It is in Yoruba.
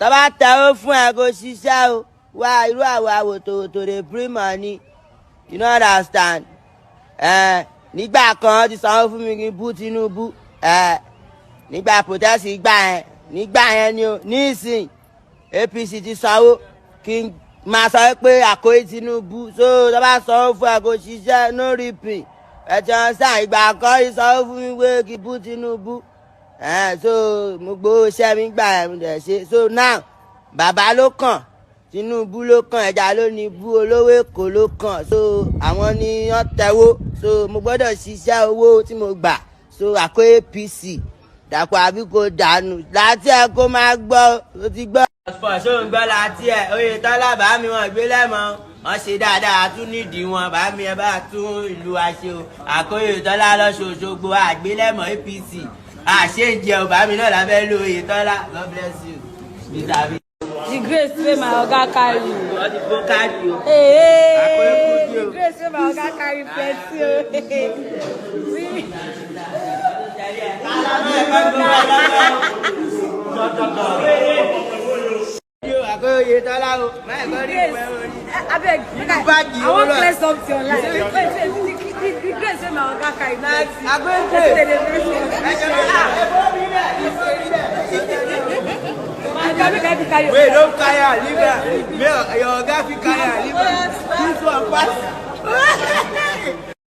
Tó bá tẹ̀wó fún ẹ, kó ṣiṣẹ́ o. Wá irú àwa wòtòwòtò dey bring money, you no understand? Ẹ nígbà kan ti sanwó fún mi kí n bú Tinubu ẹ nígbà protest gbà yẹn, nígbà yẹn ni o. Nísìn, APC ti sanwó kí n máa sọ pé àkóyí Tinubu. So tó bá sanwó fún ẹ, kó ṣiṣẹ́, no repeat. Ẹ ti hàn sáà, ìgbà kan ti sanwó fún mi pé kí n bú Tinubu ẹ. So mo gbowó iṣẹ́ mi gbà ẹ̀, mo dẹ̀ ṣe. So now, bàbá ló kàn, Tinubu ló kàn, ẹja ló ní bú, olówó Èkó ló kàn. So àwọn ni wọ́n tẹ̀wó, so mo gbọ́dọ̀ ṣiṣẹ́ owó tí mo gbà. So àkó APC, Dàpọ̀ àbí kò dànù láti ẹ kó máa gbọ́, ó ti gbọ́. Ṣó ń gbọ́ láti ẹ̀ Oyètọ́lá bá mi wọn gbé lẹ́mọ̀, wọ́n ṣe dáadáa, tún nídìí wọn bá mi, ẹ bá tún ìlú wa ṣe o. Àkóyètọ́lá lọ́sọ̀ọ́sọ̀gbọ̀ àgbélẹ̀mọ̀ APC àṣejẹ ò bá mi náà lábẹ́ ló Oyètọ́lá. God bless you, Mr. B. The grace wey my oga carry. Wọ́n ti kó káàdì o. Hey, the grace wey my oga carry plenty o. We Àkóyètọ́lá o, máa gbọ́ rí grace ìwé orí. Abeg, make I wan clear something online. Wait, wait, the grace wey my oga carry plenty. Àkóyè. Wetin dey vex me? My oga, make I be carry. Wait, don't carry her, leave her. Your oga fit carry her, leave her. This one pass.